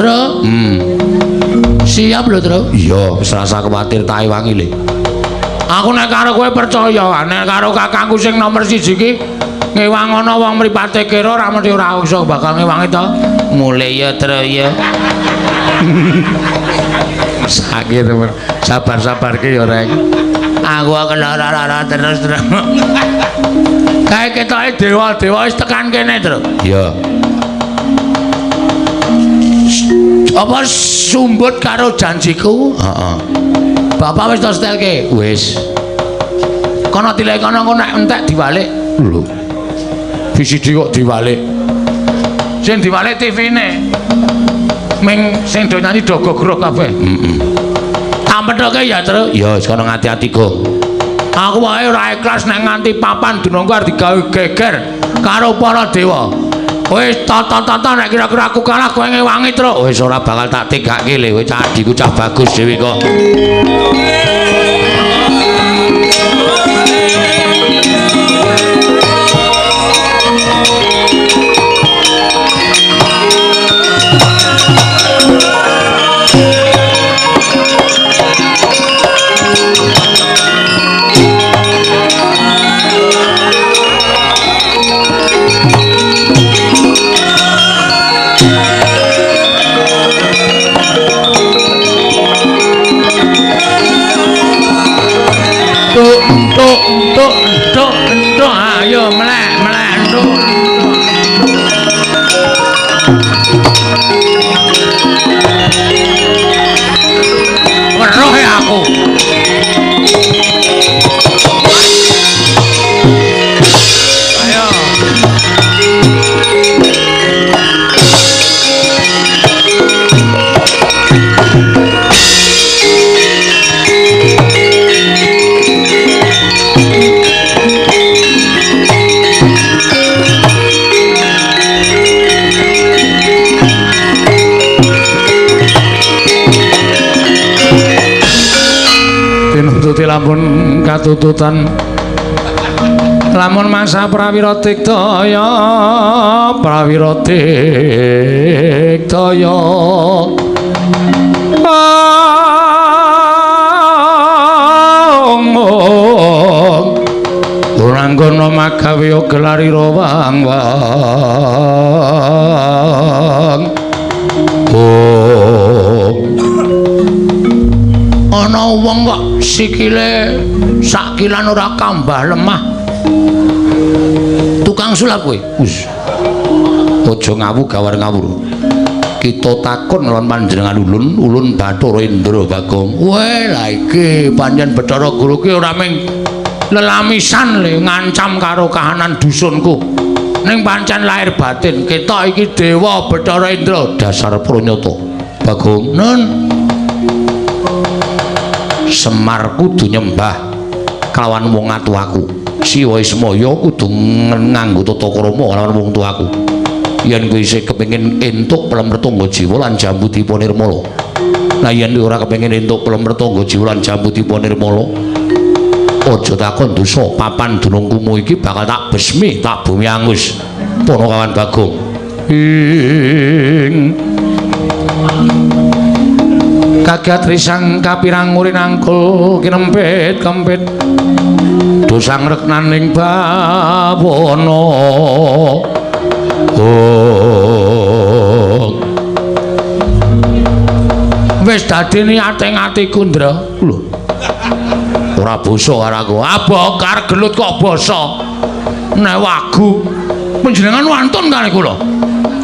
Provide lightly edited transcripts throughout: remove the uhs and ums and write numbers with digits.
Tru. Siap lho, Tru. Iya, wis rasa kuwatir tak ewangi le. Aku nek karo kowe percaya, nek karo kakangku sing nomor 1 iki ngewang ana wong mripate kira ora mesti ora iso bakal ngewangi to. Mulih ya, Tru ya. Sakit temen. Sabar-sabar ki ya, Rek. Aku lara-lara terus, Tru. Kae ketoke dewa-dewa wis tekan kene, Tru. Iya. Apa sumbut karo janjiku? Heeh. Bapak wis to setelke? Wis. Kono tilek kono engko nek entek diwalik. Lho. VCD kok diwalik. Sing diwalik TV-ne. Ming sing do nyanyi do gogrok kabeh. Heeh. Tak pethoke ya, Tru. Ya wis kono ngati-ati, Gong. Aku wae ora ikhlas nek nganti papan dunungku arep digawe geger karo para dewa. Wis tata-tata nek kira-kira aku kalah kowe ngewangi, Tru. Wis ora bakal tak tegake le, kowe cah adhiku cah bagus dhewe kok. Tuk tuk tuk tuk tuk, ayo melek melek tuk. Weruh ya aku. Ayo. Tinuntuti lamun katututan lamun masa prawira diktaya prawira diktaya Uranggana magawe gelarira wang wang. Oh. Ana wong kok sikile sakilan ora kambah lemah. Tukang sulap kowe. Wis. Aja ngawu gawar ngawur. Kita takon lawan panjenengan ulun, ulun Bathara Indra Bagong. Weh, lha iki pancen Bathara Guru ki ora ming lelamisan le ngancam karo kahanan dusunku. Ning pancen lahir batin ketok iki dewa Bathara Indra dasar pranyata. Bagong, nun Semar kudu nyembah kelawan wong atuwaku. Siwa Ismaya kudu nganggo tata krama kelawan wong tuaku. Yen kowe isih kepengin entuk pelem retangga jiwa lan jambu dipa nirmala. Lah yen ora kepengin entuk pelem retangga jiwa lan jambu dipa nirmala, aja takon dosa papan dunungkumu iki bakal tak besmi, tak bumi angus. Ponokawan Bagong. Ing kagat risang kapirang ngurin angkul kinempit kempit dosang reknaning bawana. Oh. Wis dadi niate atiku, Ndra. Lho. Ora basa karo aku. Ah bokar gelut kok basa. Nek wagu panjenengan wantun kali kula.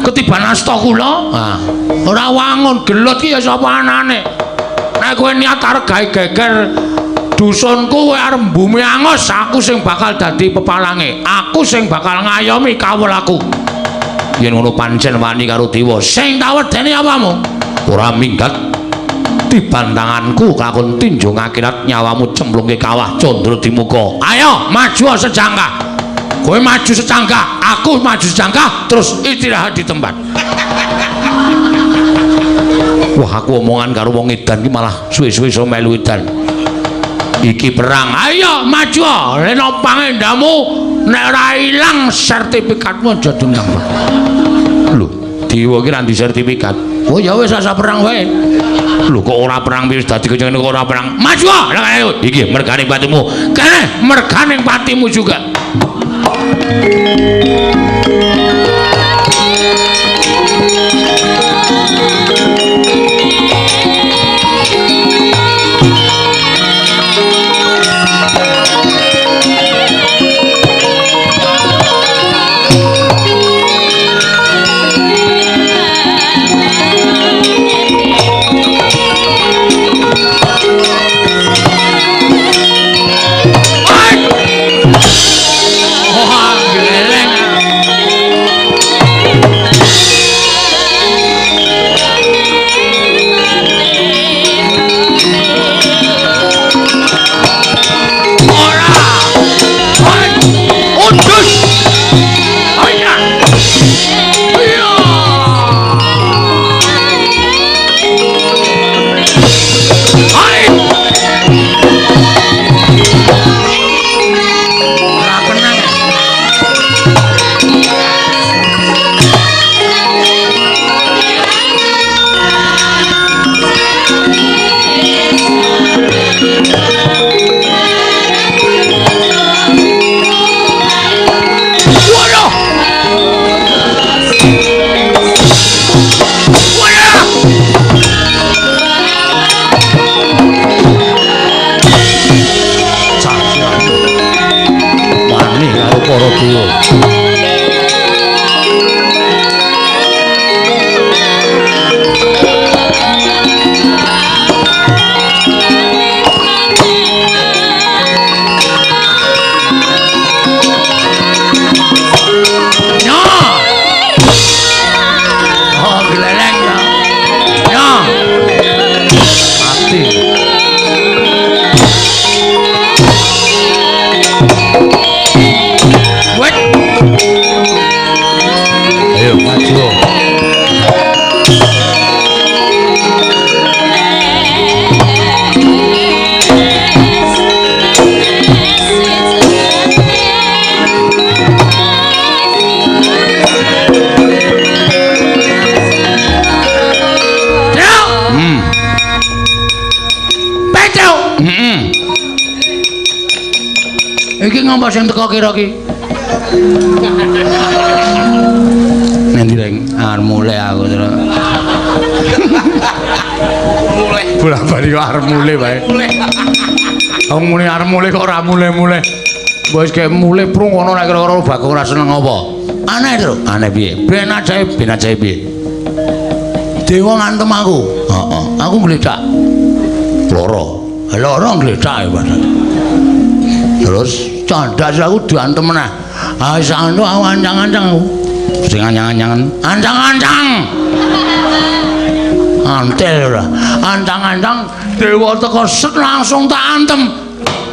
Ketiban asta kula. Ah, ora wangun gelut ki ya sapa anane. Nek kowe niat arep gawe geger dusunku kowe arep mbumi angus, aku sing bakal dadi pepalange. Aku sing bakal ngayomi kawulaku. Yen ngono pancen wani karo dewa. Sing tak wedeni apamu? Ora minggat dibantanganku kakon tinjung akhirat nyawamu cemplungke kawah candra dimuka. Ayo maju sejangkah. Kowe maju sejangkah, aku maju sejangkah, terus istirahat di tempat. Wah, aku omongan karo wong edan ki malah suwe-suwe iso melu edan. Iki perang. Ayo maju, leno pangendamu nek ora ilang sertifikatmu aja dendam. Lho, dewa ki ra ndek sertifikat. Oh ya wis asa perang wae. Lho kok ora perang wis dadi kaya ngene kok ora perang. Maju ah. Iki mergane patimu. Kene mergane patimu juga. Iki ngomong sing teko kira ki. Nanti reng arep mulih aku terus. Mulih. Bola-bali kok arep mulih wae. Wong muni arep mulih kok ora mulih-mulih. Wis kaya mulih prung ngono nek kira-kira Bagong ora seneng apa. Aneh to. Aneh piye? Ben ajaib, ben ajaib piye? Dewa ngantem aku. Heeh. Aku ngledak. Loro. Loro ngledak ya, Mas. Terus candak aku diantem meneh. Ah wis anu aku ancang-ancang aku. Sing ancang-ancangan, ancang-ancang. Antel ora. Ancang-ancang dewa teko set langsung tak antem.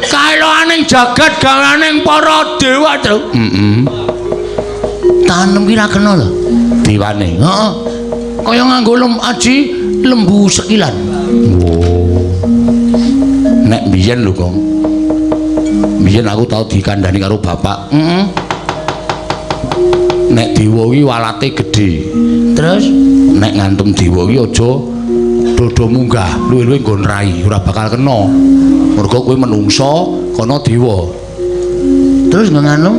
Kaeloaning jagat gawaning para dewa, Tru. Heeh. Tanem ki ra kena lho. Dewane. Heeh. Kaya nganggo aji lembu sekilan. Oh. Nek biyen lho, Kong. Biyen aku tau dikandhani karo bapak. Heeh. Nek dewa iki walate gedhe. Terus nek ngantem dewa iki aja dodo munggah, luwih-luwih nggon rai, ora bakal kena. Mergo kowe menungsa, kono dewa. Terus nganu,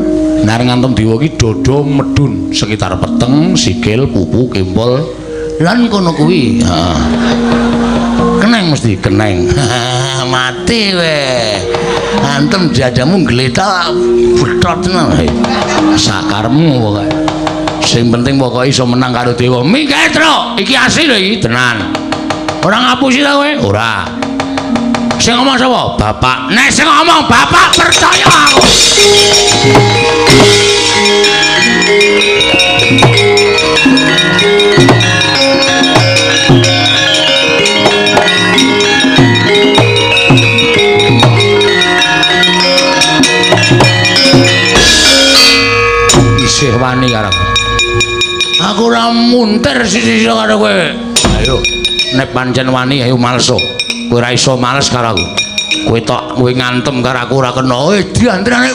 nek ngantem dewa iki dodo medun sekitar peteng, sikil, pupu, kempol, lan kono kuwi. Heeh. Keneng mesti keneng. Mati we. Antem dadamu gletak betot tenan. Sakarmu pokoke. Sing penting pokoke iso menang karo dewa. Minggat, Tru. Iki asli lho iki tenan. Ora ngapusi ta kowe? Ora. Sing ngomong sapa? Bapak. Nek sing ngomong bapak percaya aku. Isih wani karo aku. Aku ora muntir sisi-sisi karo kowe. Ayo, nek pancen wani ayo maleso. Kowe ora iso males karo aku. Kowe tok kowe ngantem karo aku ora kena. Diantrane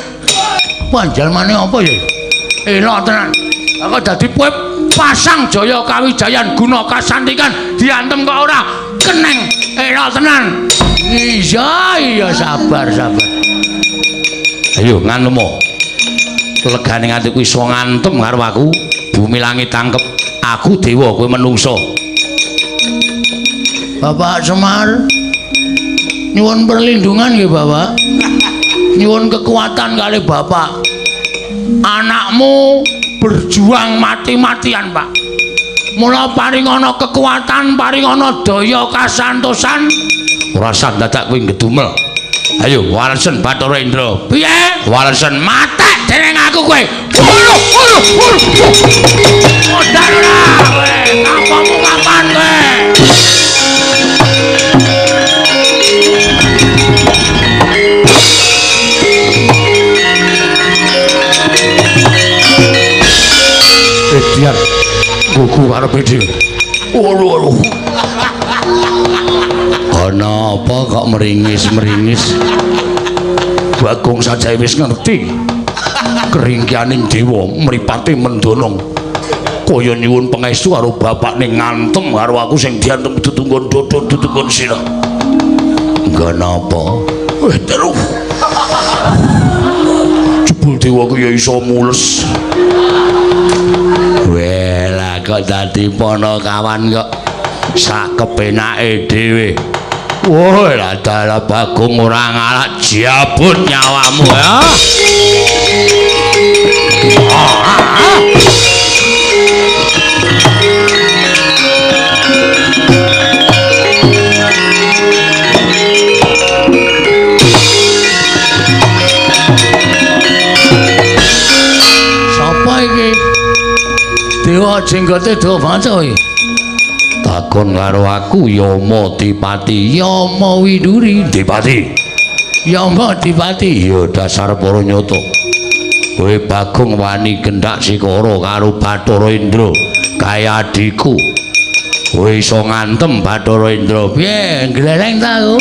panjalmane apa ya? Elok tenan. Aku dadi puip Pasang Jaya Kawijayan guna kasantikan diantem kok ora keneng. Elok tenan. Iya iya sabar sabar. Ayo nganemo. Legane atiku iso ngantem karo aku. Bumi langit tangkep. Aku dewa kowe menungso. Bapak Semar nyuwun perlindungan nggih Bapak. Nyuwun kekuatan kali Bapak. Anakmu berjuang mati-matian, Pak. Mula paringana kekuatan, paringana daya kasantosan. Ora sah dadak kowe ngedumel. Ayo walesen Bathara Indra. Piye? Walesen matek dening aku kowe. Waduh, waduh, waduh. Modar ora kowe. Kapamu kapan kowe? Biar gugu karepe dhewe. Waduh, waduh. Ana apa kok meringis-meringis? Bagong saja wis ngerti. Keringkianing dewa mripate mendonong. Kaya nyuwun pangestu karo bapakne ngantem karo aku sing diantem ditunggon dodon ditunggon sirah. Engga napa? Terus. Jebul dewa ku ya iso mules. Wela kok dadi panakawan kok sak kepenake dhewe. Wah, lah dalah Bagong ora ngalak jabut nyawamu ya. Sapa iki? Dewa jenggote dawa banget iki. Takon karo aku Yama Dipati. Yama Widuri Dipati. Yama Dipati. Ya dasar para nyata. Kowe Bagong wani gendak sikara karo Bathara Indra kaya adhiku. Kowe iso ngantem Bathara Indra. Piye gleleng ta aku?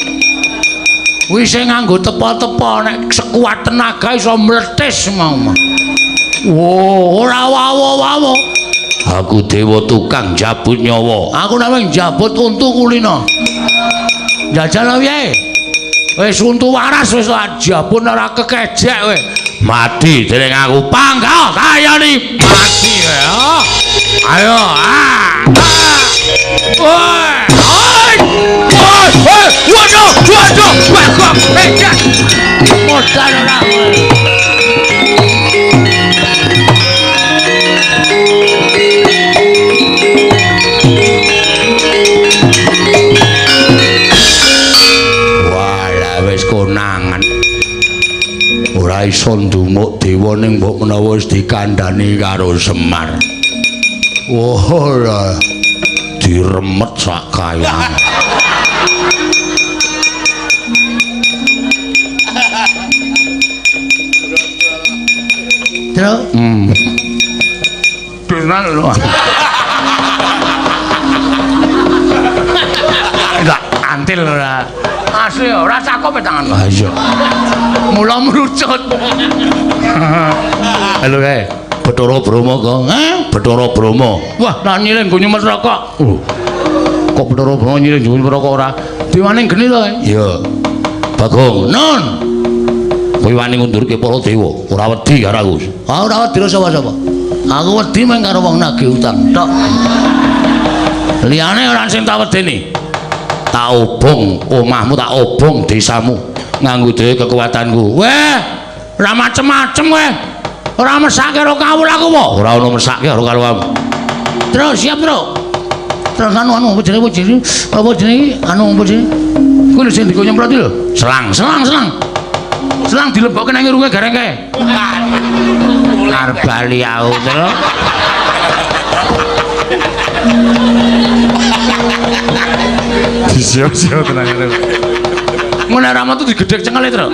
Wis nganggo tepa-tepa nek sekuat tenaga iso mletis mau. Wo, ora wawo-wawo. Aku dewa tukang jabut nyawa. Aku namung jabut untu kulino. Jajal piye? Wis untu waras wis tak jabut ora kekejek kowe. Mati dening aku. Panggah kayani mati kowe. Ayo. Ah. Woi. Oi. Woi, waduh, waduh, bagong. Modal ora kowe. Konangan ora iso ndumuk dewa ning mbok menawa wis dikandhani karo Semar. Wah, ora diremet sak kayang. Terus? Benar lho. Enggak antil ora. Asli ora cakep tangan. Ha iya. Mula mrucut. Halo kae. Bathara Brahma kok. Heh? Bathara Brahma. Wah, lah nyiling nggo nyumet rokok. Kok Bathara Brahma nyiling nggo nyumet rokok ora? Dewane geni to kae. Iya. Bagong. Nun. Kowe wani ngundurke para dewa, ora wedi karo aku. Ah, ora wedi sapa-sapa. Aku wedi mung karo wong nagih utang tok. Liyane ora sing tak wedeni. Tak obong omahmu, tak obong desamu nganggo dhewe kekuatanku. Weh, ora macem-macem kowe. Ora mesake karo kawula aku apa? Ora ono mesake karo kawulamu. Terus siap, Bro. Terus anu apa jenenge apa jenenge? Anu apa jenenge? Kuwi lho sing digo nyemprot iki lho. Selang, selang, selang. Selang dilebokke nang irunge gareng kae. Arep bali aku terus. Siap-siap tenang itu. Ngono ora metu digedhek cengele, Tru.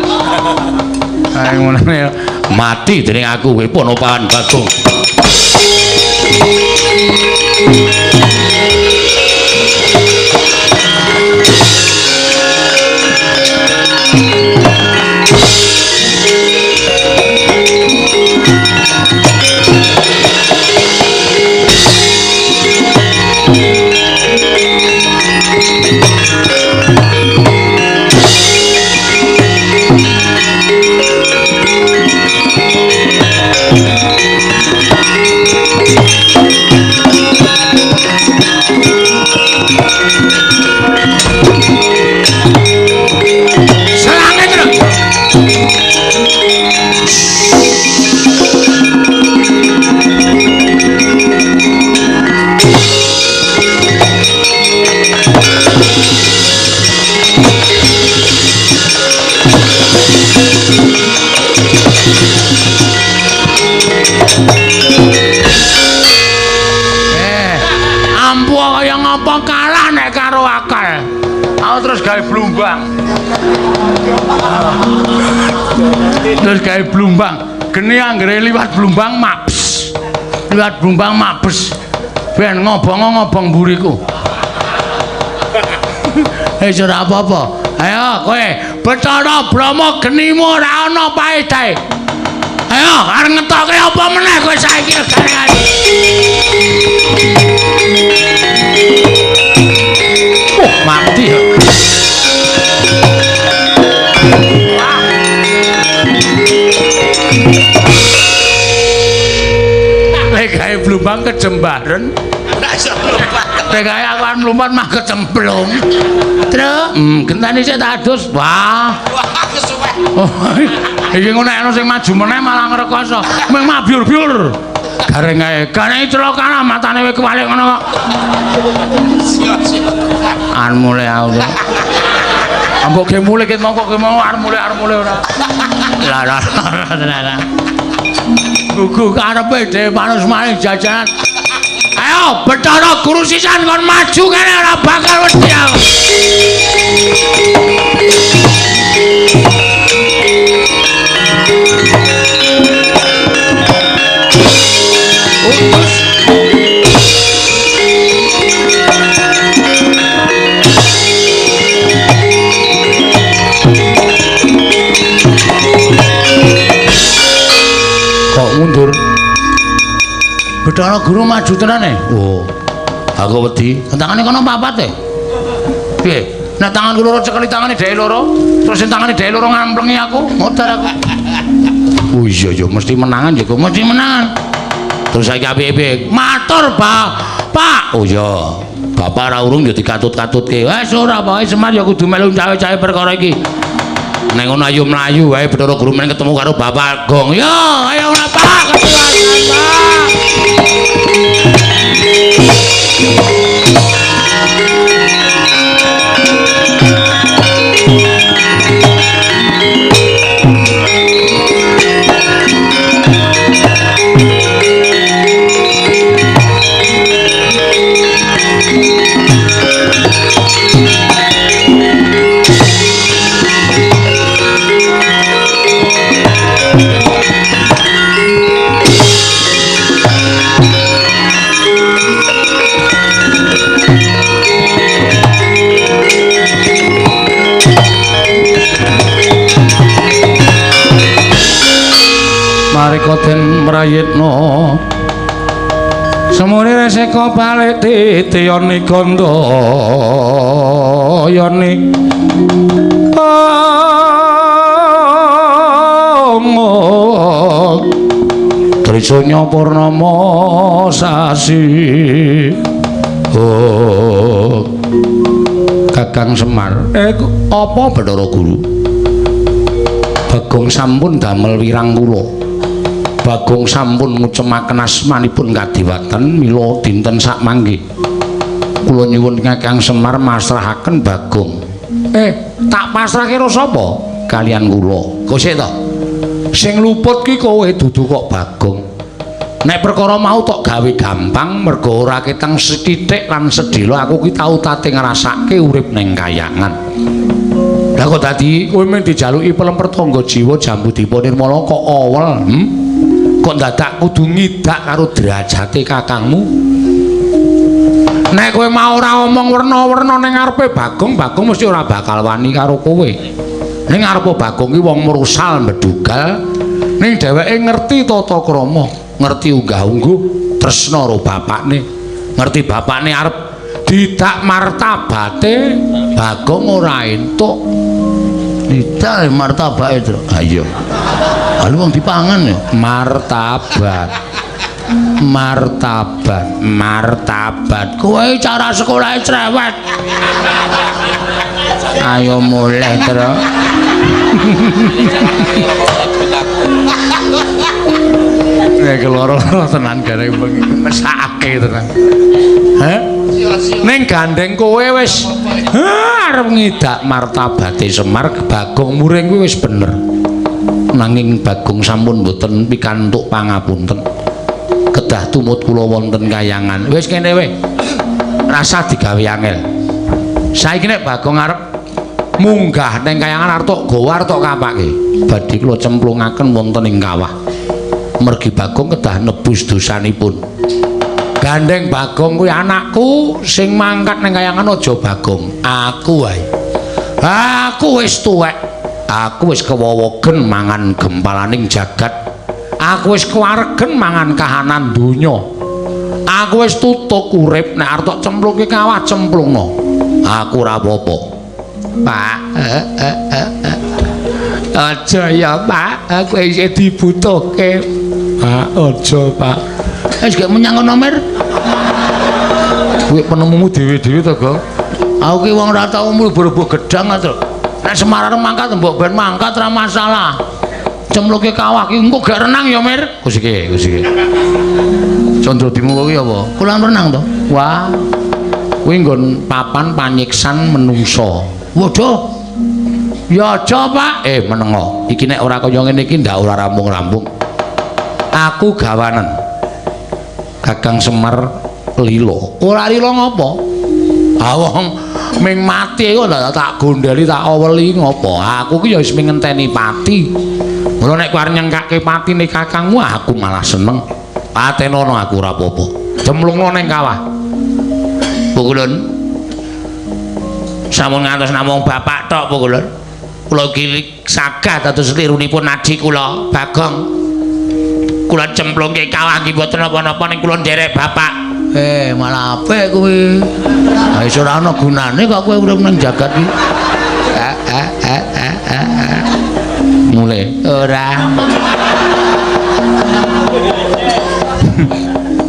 Ayo ngono ya. Mati dening aku kowe Ponopawan Bagong. karo akal. Aku terus gawe blumbang. Terus gawe blumbang. Geni anggere liwat blumbang mabes. Liwat blumbang mabes. Ben ngobong-ngobong mburiku. Wis ora apa-apa. Ayo kowe Bathara Brahma genimu ora ana paedahe. Ayo arep ngetoke apa meneh kowe saiki gareng. Oh, mati ya. Lek gawe blumbang kejembaren. Ora iso mlumpat. Lek gawe aku arep mlumpat mah kecemplung. Truk, gentane sik tak adus. Wah. Wah, kesuwen. Oh, iki ngono nek ana sing maju meneh malah ngrekoso. Mung mabyur-byur. Gareng ae. Gareng celaka matane wis kewalik ngono kok. Sia-sia. Arep mulih aku. Ambok ge mulih ket mongko ge mau arep mulih ora. Lah lah lah. Gugu karepe dhewe manus maling jajanan. Ayo Bathara Guru sisan kon maju kene ora bakal wedi aku. Utus. Kok mundur? Bathara Guru maju tenan e. Oh. Aku wedi. Tangane kono papat e. Piye? Nek tanganku loro cekeli tangane dheke loro, terus sing tangane dheke loro ngamplengi aku, modar aku. Oh iya ya mesti menangan ya, mesti menangan. Terus saiki piye-piye? Matur, Pak. Oh iya. Bapak ora urung ya dikatut-katutke. Wes ora pokoke Semar ya kudu melu cawe-cawe perkara iki. Nek ngono ayo mlayu wae Bathara Guru men ketemu karo Bapak Gong. Yo, ayo ora Pak, ketuan Pak. Marika den mrayitna semune reseka balik titiyane gandayane Trisanya purnama sasi. Oh Kakang Semar, apa Bathara Guru? Bagong sampun damel wirang kula. Bagong sampun ngucemaken asmanipun kadiwatan mila dinten sakmangke. Kula nyuwun Kakang Semar masrahaken Bagong. Tak pasrahke karo sapa? Kalian kula. Kok sik to? Sing luput ki kowe dudu kok Bagong. Nek perkara mau tok gawe gampang mergo ora keteng sethithik lan sedhela aku ki tau tate ngrasake urip ning kayangan. Lah kok dadi kowe mung dijaluki pelemper tangga jiwa Jambudipa Nirmala kok awel, Kok dadak kudu ngidak karo derajate kakangmu? Nek kowe mau ora omong werna-werna ning ngarepe Bagong, Bagong mesti ora bakal wani karo kowe. Ning ngarepe Bagong ki wong mrusal mbedugal, ning dheweke ngerti tata krama, ngerti unggah-ungguh, tresna karo bapakne, ngerti bapakne arep didak martabate, Bagong ora entuk. Didak martabake, Tru. Ha iya. Lalu wong dipangan ya martabat. Martabat, martabat. Kowe cara sekolahe cerewet. Ayo mulih, Tru. Nek loro-loro tenan gare bengi mesake tenan. Heh? Ning gandeng kowe wis arep ngidak martabate Semar Bagong muring kuwi wis bener. Nanging Bagong sampun mboten pikantuk pangapunten. Kedah tumut kula wonten kayangan. Wis kene wae. Rasah digawe angel. Saiki nek Bagong arep munggah ning kayangan arep tok gawa arep tok kapake. Badhe kula cemplungaken wonten ing kawah. Mergi Bagong kedah nebus dosanipun. Gandeng Bagong kuwi anakku sing mangkat ning kayangan aja Bagong, aku wae. Aku wis tuwek. Aku wis kewowogen mangan gempalaning jagat. Aku wis kewaregen mangan kahanan donya. Aku wis tutuk urip nek arep tok cemplungke kawah cemplungno. Aku ora apa-apa. Pak, aja ya, Pak. Aku isih dibutuhke. Pak, aja, Pak. Wis gak menyang kono, Mir. Kuwi penemumu dhewe-dhewe to, Gong? Aku ki wong ora tau mlebu-mlebu gedang to. Nek Semar arep mangkat mbok ben mangkat ora masalah. Cemplungke kawah ki engko gak renang ya, Mir. Kusike, kusike. Condro dimu kuwi apa? Kolam renang to. Wah. Kuwi nggon papan panyiksan menungso. Waduh. Ya aja, Pak. Menengo. Iki nek ora kaya ngene iki ndak ora rampung-rampung. Aku gawanen. Kakang Semar lilo. Ora lilo ngopo? Ah wong ming mati kok tak gondeli tak aweli ngopo? Aku ki ya wis ming ngenteni pati. Mula nek kowe arep nyengkake patine kakangmu aku malah seneng. Patenono aku ora apa-apa. Cemplungno ning kawah. Pukulun. Sampun ngantos namung bapak tok Pukulun. Kula iki sagah dados lirunipun adi kula, Bagong. Kula cemplungke kawah nggih mboten napa-napa ning kula nderek bapak. Malah apik kuwi. Ha wis ora ana gunane kok kowe urip ning jagat iki. Mulai ora.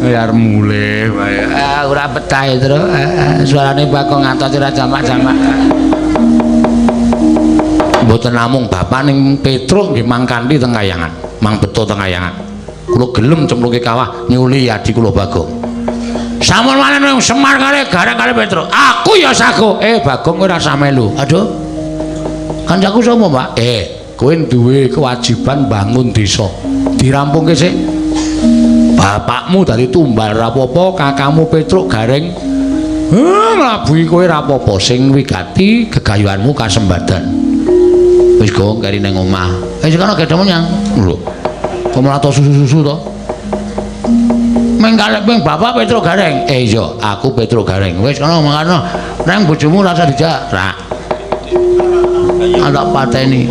Ya arep mulih wae. Ora betah ya, Tru. Suarane Bagong ngantos ora jamak-jamak. Mboten namung bapak ning Petruk nggih mangkanthi teng kayangan, mang beto teng kayangan. Kula gelem cemplungke kawah nyuli adi kula Bagong. Sampun manen wong Semar kali Gareng kali Petruk. Aku ya sago. Bagong kowe ora usah melu. Aduh. Kancaku sapa, Pak? Kowe duwe kewajiban bangun desa. Dirampungke sik. Bapakmu dadi tumbal ra apa-apa, kakangmu Petruk Gareng nglabuhi kowe ra apa-apa. Sing wigati gegayuhanmu kasembadan. Wis gong keri ning omah. Wis kono gedhe menyang. Lho. Kok malah to susu-susu to? Meng kalih ping bapak Petruk Gareng. Iya, aku Petruk Gareng. Wis kono mangkano. Nang bojomu rasa dijak. Ra. Ana pateni.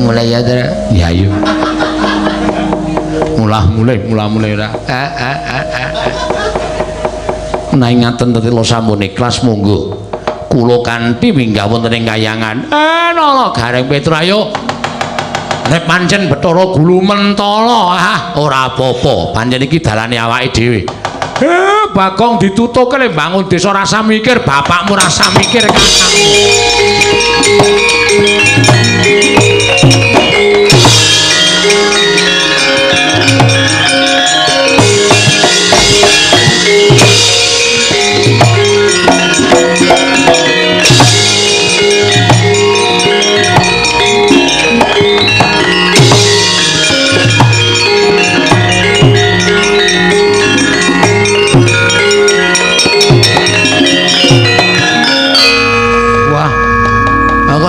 Mulai ya, Tru. Ya ayo. Mulah mulai ora. Menawi ngaten tetela sampun ikhlas monggo. Kula kanthi minggah wonten ing kayangan. Nala Gareng Petruk ayo. Nek pancen Bathara Gulu mentala, ora apa-apa. Pancen iki dalane awake dhewe. Bagong ditutuke le bangun desa rasa mikir, bapakmu rasa mikir kakangmu.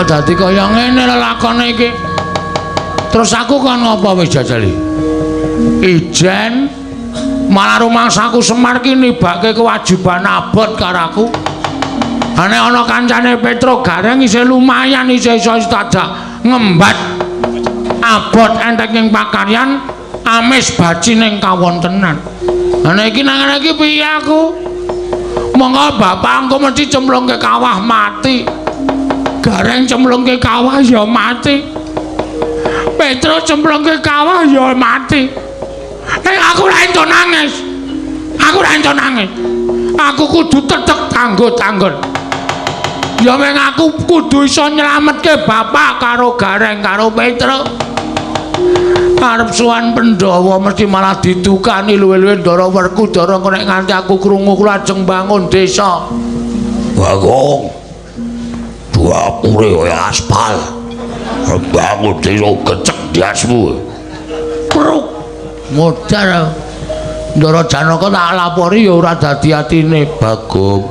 Dadi kaya ngene lelakone iki. Terus aku kon ngopo wis jajali? Ijen malah rumangsaku Semar ki nibake kewajiban abot karo aku. Nek ana kancane Petruk Gareng isih lumayan isih iso tajak ngembat abot entek ing pakaryan amis baci ning kawontenan. Nek iki nang ngene iki piye aku? Monggo bapak engko mesti cemplungke kawah mati. Gareng cemplungke kawah ya mati. Petruk cemplungke kawah ya mati. Nek aku ora entuk nangis. Aku ora entuk nangis. Aku kudu tetep tanggo-tanggon. Ya meng aku kudu iso nyelametke bapak karo Gareng karo Petruk. Arep sowan Pandhawa mesti malah didukani luwe-luwe Ndara Werkudara engko nek nganti aku krungu kula ajeng bangun desa. Bagong. Dapure kaya aspal. Bangun desa gecek diasmu. Pruk. Modar. Ndara Janaka tak lapori ya ora dadi atine. Bagong.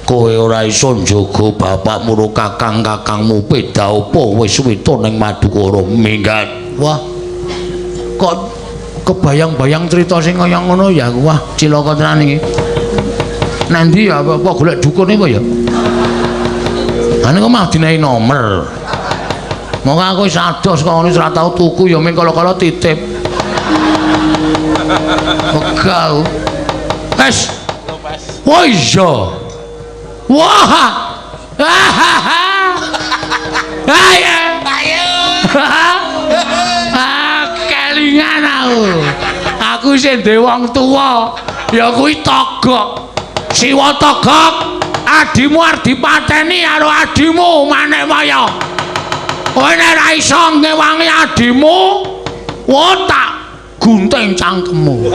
Kowe Kowe ora iso njaga bapakmu ro kakang-kakangmu beda apa wis wita ning Madukara minggat. Wah. Kok kebayang-bayang cerita sing kaya ngono ya aku. Wah, cilaka tenan iki. Nanti ya apa golek dukun apa ya? Lah niku mah dinehi nomer. Monggo aku wis adoh saka ngono wis ora tau tuku ya ming kala-kala titip. Wegah. Wes. Wah iya. Wah. Ayo. Ayo. Ah, kelingan aku. Aku sing duwe wong tuwa, ya kuwi Togok. Siwa Togok, adimu arep dipateni karo adimu Manikmaya. Kowe nek ora iso ngewangi adimu, wah tak gunting cangkemmu.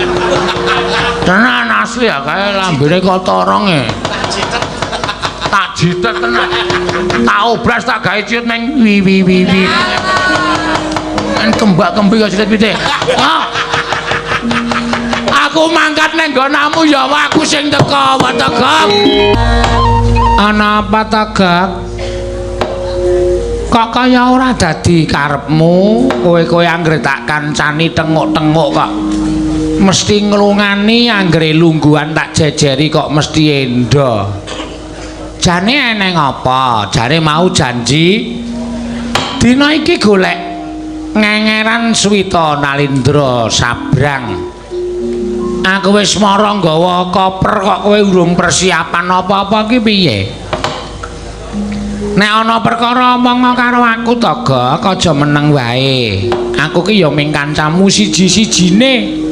Tenan asli ya kae lambene kotorong e. Tak jitet tenan. Tak obras tak gawe ciut ning wi wi wi wi. Kan kembak-kembi kaya ciut pitik. Ah. Aku mangkat ning nggonamu ya aku sing teka, Togok. Ana apa Togok? Kok kaya ora dadi karepmu, kowe-kowe anggere tak kancani tenguk-tenguk kok mesti nglungani anggere lungguhan tak jejeri kok mesti endo. Jane eneng apa? Jare mau janji dina iki golek ngengeran Swita Nalindra sabrang. Aku wis mara nggawa koper kok kowe urung persiapan apa-apa ki piye? Nek ana perkara omong karo aku Togok, aja meneng wae. Aku ki ya ming kancamu siji-sijine.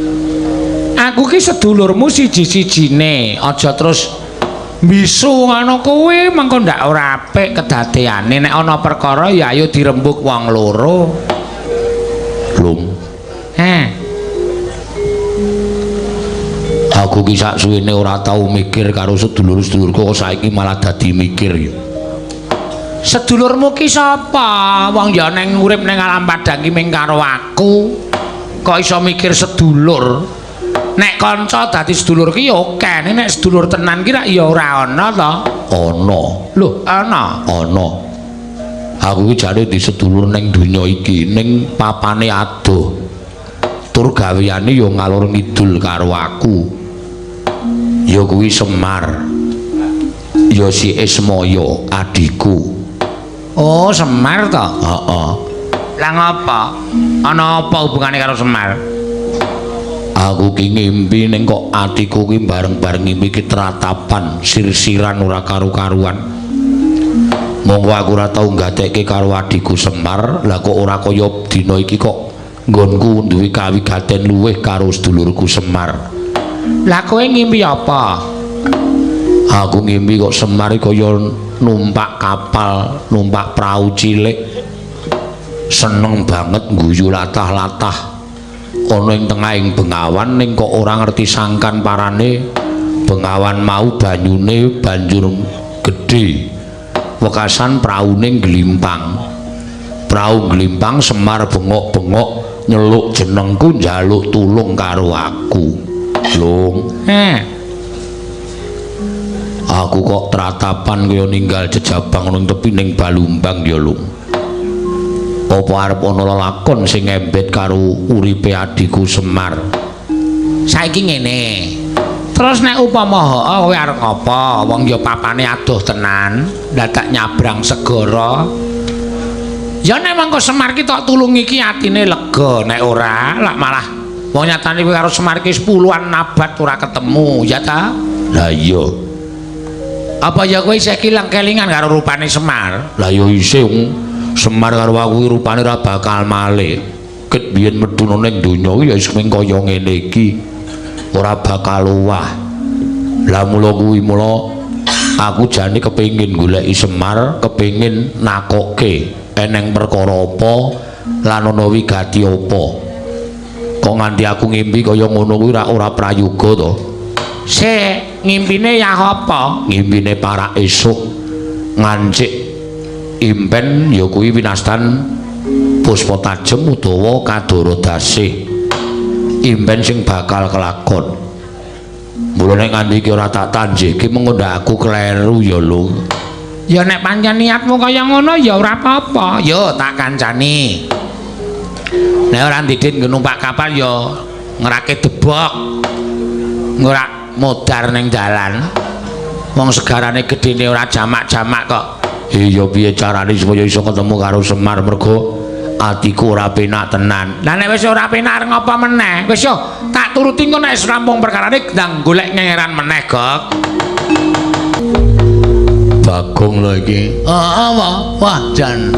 Aku ki sedulurmu siji-sijine. Aja terus mbisu ngono kuwi mengko ndak ora apik kedadeane. Nek ana perkara ya ayo dirembug wong loro. Lum. Heh. Aku ki sak suwene ora tau mikir karo sedulur-sedulurku kok saiki malah dadi mikir ya. Sedulurmu ki sapa? Wong ya neng urip neng alam padang ki ming karo aku. Kok iso mikir sedulur? Nek kanca dadi sedulur ki ya oke, nek sedulur tenan ki rak ya ora ana to. Ana. Lho, ana. Ana. Aku ki jane di sedulur ning donya iki, ning papane adoh. Tur gaweane ya ngalor ngidul karo aku. Ya kuwi Semar. Ya si Ismaya adhiku. Oh, Semar to? Heeh. Lah ngapa? Ana apa hubungane karo Semar? Aku ki ngimpi ning kok atiku ki bareng-bareng ngimpi ki tratapan, sirsiran ora karu-karuan. Monggo aku ora tau nggatekke karo adhiku Semar, lah kok ora kaya dina iki kok nggonku duwe kawigaten luwih karo sedulurku Semar. Lah kowe ngimpi apa? Aku ngimpi kok Semar kaya numpak kapal, numpak prau cilik. Seneng banget ngguyu latah-latah. Ana ing tengahing bengawan ning kok ora ngerti sangkan parane bengawan mau banyune banjur gedhe. Wekasan praune ngglimpang. Prau ngglimpang Semar bengok-bengok nyeluk jenengku njaluk tulung karo aku. Lung. Heh. Aku kok tratapan kaya ninggal jejabang nang tepi ning Balumbang ya, Lung. Apa arep ana lelakon sing ngembet karo uripe adhiku Semar? Saiki ngene. Terus nek upama heeh kowe arep apa? Wong ya papane adoh tenan, dadak nyabrang segara. Ya nek mangko Semar ki tok tulungi ki atine lega, nek ora lak malah wong nyatane kowe karo Semar ki 10-an abad ora ketemu, ya ta? Lah iya. Apa ya kowe isih kilang kelingan karo rupane Semar? Lah ya isih. Semar karo aku ki rupane ora bakal malih. Ket biyen meduna ning donya ki ya wis mung kaya ngene iki. Ora bakal owah. Lah mula kuwi mula aku jane kepengin goleki Semar, kepengin nakoke eneng perkara apa lan ana wigati apa. Kok nganti aku ngimpi kaya ngono kuwi ora prayoga to? Sik, ngimpine ya apa? Ngimpine parak esuk ngancik impen ya kuwi winastan Puspa Tajem utawa Kadara Dasih. Impen sing bakal kelakon. Mula nek nganti iki ora tak tanjihke mengko ndak aku kleru ya lho. Ya nek pancen niatmu kaya ngono ya ora apa-apa. Yo tak kancani. Nek ora ndidit nggo numpak kapal ya ngerake debok. Ora modar ning dalan. Wong segarane gedene ora jamak-jamak kok. Iya piye carane supaya iso ketemu karo Semar mergo atiku ora penak tenan. Lah nek wis ora penak arep ngapa meneh? Wis yo tak turuti engko nek wis rampung perkarane ndang golek ngengeran meneh, Gok. Bagong lho iki. Heeh, wah jan.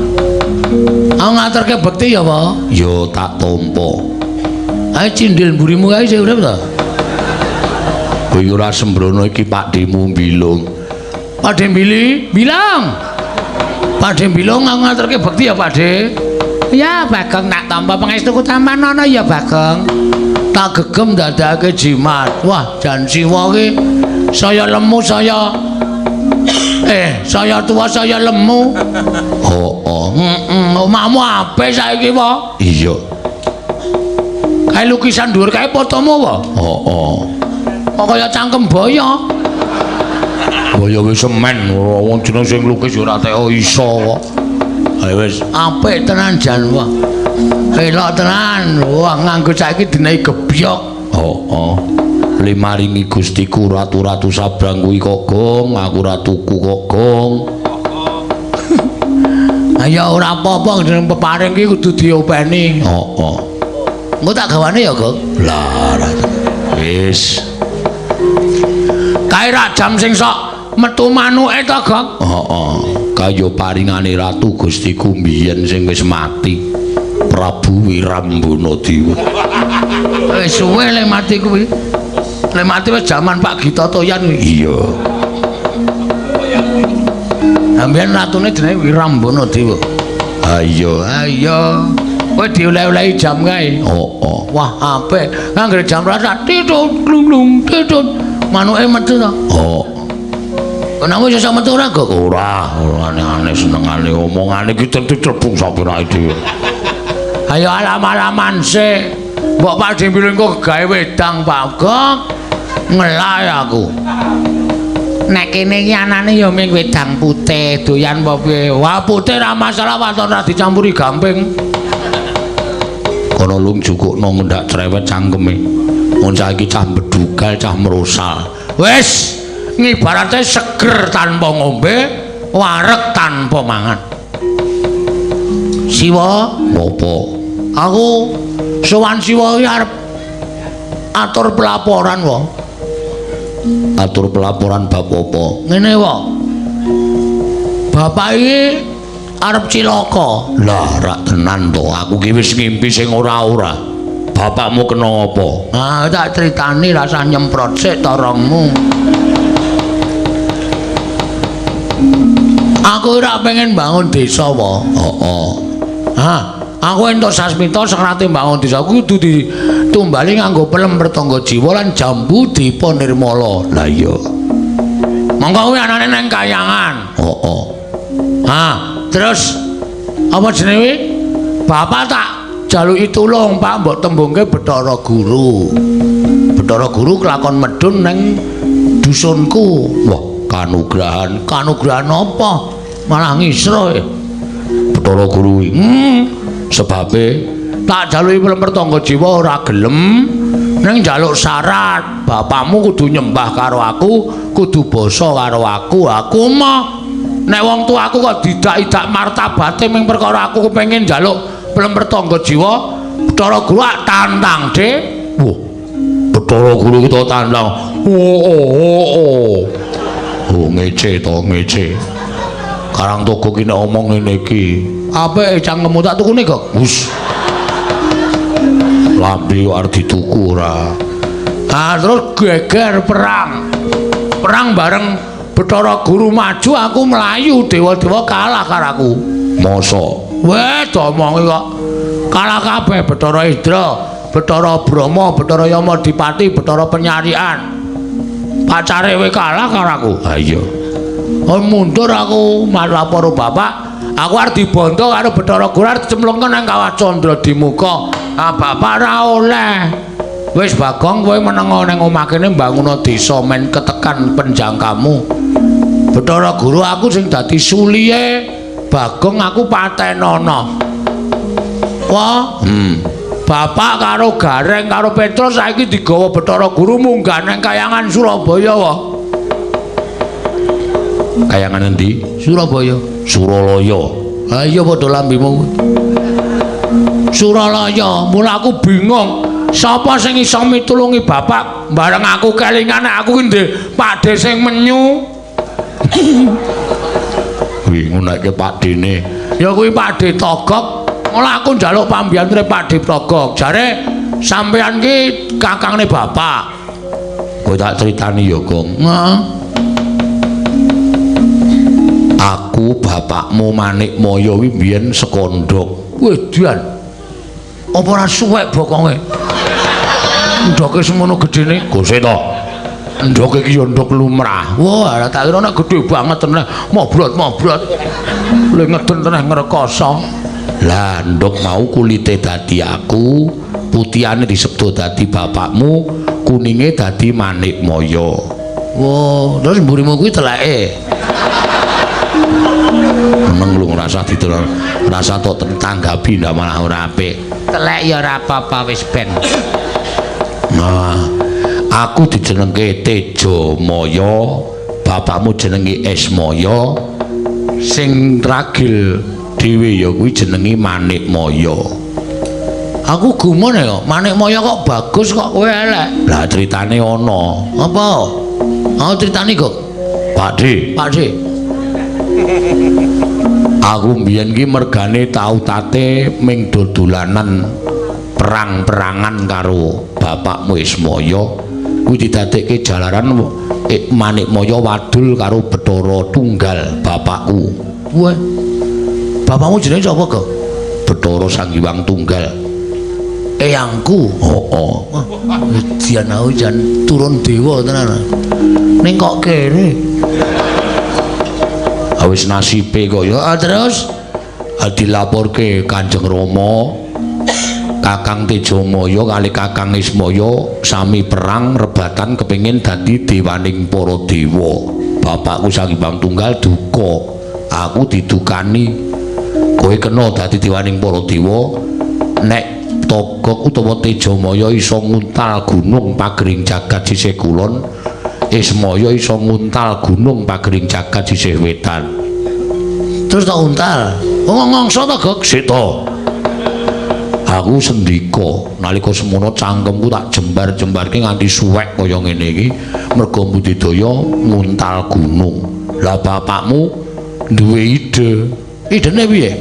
Aku ngaturke bekti ya, Pak. Ya tak tampa. Ayo cindil mburimu kae isih urip ta? Kowe ora sembrono iki Pakdhemu Bilung. Pakdhe Bili, bilang. Pakdhe Bilung aku ngaturke bekti ya, Pakdhe. Ya Bagong tak tampa pangestuku tampan ana ya Bagong. Tak gegem dadake jimat. Wah, jan Siwa ki saya lemu saya saya tua saya lemu. Heeh. Heeh, omahmu apik saiki, Pak. Iya. Kae lukisan dhuwur kae fotomu, Pak. Heeh. Kok kaya cangkem boyo. Boyo wis semen, wong jeneng sing lukis ya ora teko iso kok. Ayo wis apik tenan jan wah. Elok tenan. Wah nganggo saiki dinehi gebyok. Heeh. Limaringi Gustiku ratu-ratu sabrang kuwi kok gong, aku ora tuku kok gong. Ayo ora apa-apa jeneng peparing ki kudu diopeni. Heeh. Engko tak gawane ya, Gong. Lah wis. Kae rak jam sing sok metu manuke to, Gong? Heeh. Kaya paringane ratu Gustiku mbiyen sing wis mati. Prabu Wirambana Dewa. Wis suwe le mati kuwi. Le mati wis jaman Pak Gita Toyan kuwi. Iya. Sampeyan ratune jenenge Wirambana Dewa. Ha iya. Ha iya. Kowe dioleh-olehi jam kae. Heeh. Wah, apik. Anggere jam rasa titut glung-glung titut. Manuke metu to. Heeh. Kenapa iso metu ora, Gok? Ora, ora aneh-aneh senengane omongane iki tentu crebung sapirake dhewe. Ayo alam-alaman sik. Mbok Pak Dimbil engko gawe wedang, Pak Gok. Ngelak aku. Nek kene iki anane ya mung wedang putih, doyan apa piye? Wah, putih ra masalah waton ra dicampuri gamping. Kono lung jukukno ngendak cerewet cangkeme. Wong saiki cah bedugal, cah merosal. Wis, ngibarate seger tanpa ngombe, wareg tanpa mangan. Siwa, apa? Aku sowan Siwa iki arep atur pelaporan wae. Atur pelaporan bab apa? Ngene wae. Bapak iki arep cilaka. Lah, rak tenan to. Aku ki wis ngimpi sing ora-ora. Bapakmu kena apa? Ah, tak critani rasah nyemprot sik torongmu. Aku ora pengen bangun desa wae. Heeh. Ha, aku entuk sasmita sekrate bangun desa kudu ditumbali nganggo pelem pertangga jiwa lan jambu dipa nirmala. Lah iya. Monggo kuwi anane nang kayangan. Heeh. Ha, terus apa jenenge? Bapak tak jaluki tulung, Pak, mbok tembungke Bathara Guru. Bathara Guru kelakon medhun nang dusunku. Wah, kanugrahan. Kanugrahan apa? Malah ngisro. Bathara Guru kuwi. Sebabe tak jaluki pelem pertangga jiwa ora gelem, ning njaluk syarat, bapakmu kudu nyembah karo aku, kudu basa karo aku. Aku mah nek wong tuaku kok didak-idak martabate ming perkara aku kepengin njaluk pelem pertangga jiwa, Bathara Guru tantang, Dik. Wah, Bathara Guru kita tantang. Oh, oh, oh, oh. Oh, ngece to, ngece. Karang Togo ki nek omong ngene iki. Apik cangkemmu tak tukune kok. Wis. Lambe kok arep dituku ora. Ah, terus geger perang. Perang bareng Bathara Guru maju, aku mlayu, dewa-dewa kalah karo aku. Mosok? Weh, domongi kok. Kalah kabeh Bathara Indra, Bathara Brahma, Bathara Yama Dipati, Bathara Penyarian. Pacare weh kalah karo aku. Ha iya. Oh, mundur aku malah para bapak. Aku arep dibondo karo Bathara Guru arep dicemplungke nang Kawah Candra Dimuka. Ah, bapak ra oleh. Wis Bagong, kowe menengo ning omah kene mbanguna desa men ketekan penjangkamu. Bathara Guru, aku sing dadi suliye Bagong, aku patenono. Wah, Bapak karo Gareng karo Petrus saiki digawa Bathara Guru munggah nang kayangan Surabaya wae. Kayangan endi? Surabaya. Suralaya. Ha iya padha lambemu. Suralaya, mula aku bingung. Sapa sing iso mitulungi bapak? Bareng aku kelingan aku ki ndek pakde sing menyu. Kuwi ngunake pakdene. Ya kuwi Pakde Togok. Mula aku njaluk pambiyantune Pakde Togok. Jare sampean ki kakangne bapak. Kowe tak critani ya, Gong. Heeh. Aku bapakmu Manikmaya kuwi biyen sekondhok. Wedian. Apa ora suwek bokonge? Ndoke semono gedene. Gose to. Ndoke iki ya ndok lumrah. Wah, tak kira nek gedhe banget tenan. Mobrot-mobrot. Le ngeden tenan ngrekoso. Lah ndok mau kulite dadi aku, putihane disebut dadi bapakmu, kuninge dadi Manikmaya. Wah, terus mburimu kuwi teleke. Meneng lu ngrasa diterang, rasa tok tanggapi ndak malah ora apik. Telek ya ora apa-apa wis ben. Nah, aku dijenengke Tejamaya, bapakmu jenenge Esmaya, sing ragil dhewe ya kuwi jenenge Manikmaya. Aku gumun ya, Manikmaya kok bagus kok kowe elek. Lah critane ana. Apa? Oh, critane kok. Pakde. Pakde. Aku mbiyen ki mergane tau tate ming dodolanan perang-perangan karo bapakmu Ismaya. Kuwi didadekke jalaran Manikmaya wadul karo Bathara Tunggal bapakku. Wah. Bapakmu jenenge sapa, Gok? Bathara Sang Hyang Tunggal. Eyangku. Heeh. Dian aku jan turun dewa tenan. Ning kok kere. Wis nasibe kok ya. Terus dilaporke Kanjeng Rama, Kakang Tejamaya kali Kakang Ismaya sami perang rebatan kepengin dadi dewaning para dewa. Bapakku Sang Hyang Tunggal duka, aku didukani. Kowe kena dadi dewaning para dewa nek Togok utawa Tejamaya iso nguntal gunung pagering jagat sisih kulon, Ismaya iso nguntal gunung pagering jagat sisih wetan. Terus tak untal. Oh, ngongso ta, Gok? Sita. Aku sendika nalika semono cangkemku tak jembar-jembarke nganti suwek kaya ngene iki merga budidaya nguntal gunung. Lah bapakmu duwe ide. Idene piye?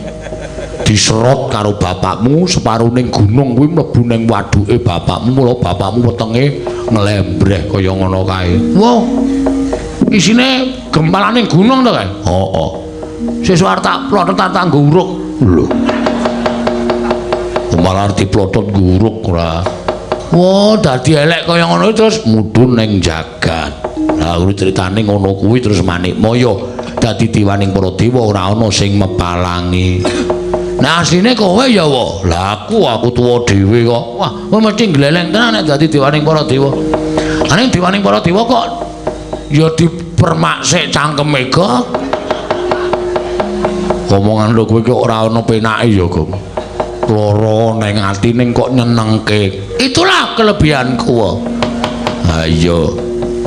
Diserot karo bapakmu separuning gunung kuwi mlebu ning waduke bapakmu, mula bapakmu wetenge nglembreh kaya ngono kae. Wah. Isine gempalaning gunung to kae? Heeh. Sesuk arep tak plotot tak nggo uruk. Lho. Malah diplotot nguruk ora. Wah, dadi elek kaya ngono terus mudhun ning jagat. Lah kuwi critane ngono kuwi terus Manikmaya dadi dewaning para dewa ora ana sing mepalangi. Nah asline kowe ya wa. Lah aku tuwa dhewe kok. Wah, kowe mesti gleleng tenan nek dadi dewaning para dewa. Ane dewaning para dewa kok ya dipermak sik cangkeme kok. Omongan lho kowe kok ora ana penake ya, Gong. Lara ning ati ning kok nyenengke. Itulah kelebihanku. Ha iya.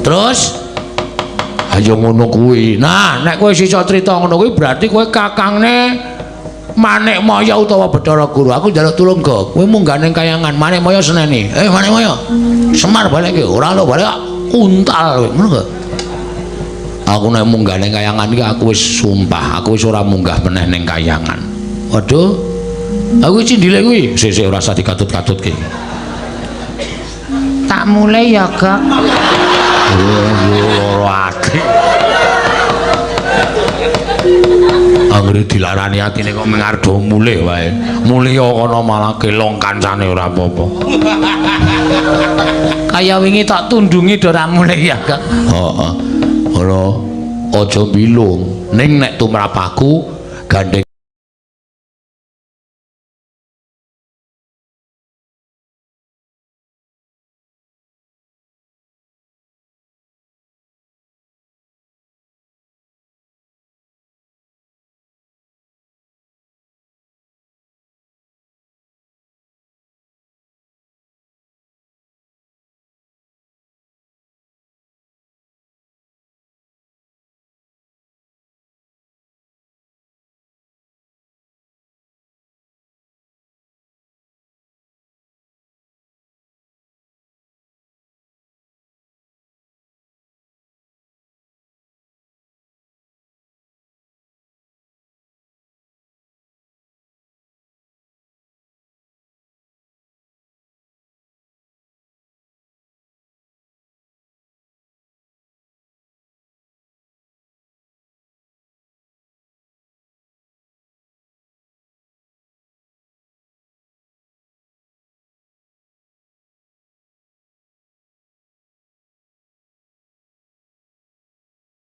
Terus ayo ngono kuwi. Nah, nek kowe iso crita ngono kuwi berarti kowe kakangne Manikmaya utawa Bathara Guru. Aku njaluk tulung, Gok. Kowe munggah ning kayangan Manikmaya seneni. Manikmaya. Semar balik ki. Ora lho balik untal kowe. Ngono gak? Aku nek munggah ning kayangan iki aku wis sumpah, aku wis ora munggah meneh ning kayangan. Waduh. Aku cindile kuwi. Sik-sik ora usah dikatut-katutke. Tak mulai ya, Gok. Loro ati. Anggere dilarani atine kok mengardo mulih wae. Mulih kono malah kelong kancane ora apa-apa. Kaya wingi tak tundungi do ora mulih ya, Gok. Heeh. Ora aja bilung. Ning nek tumrap aku gandeng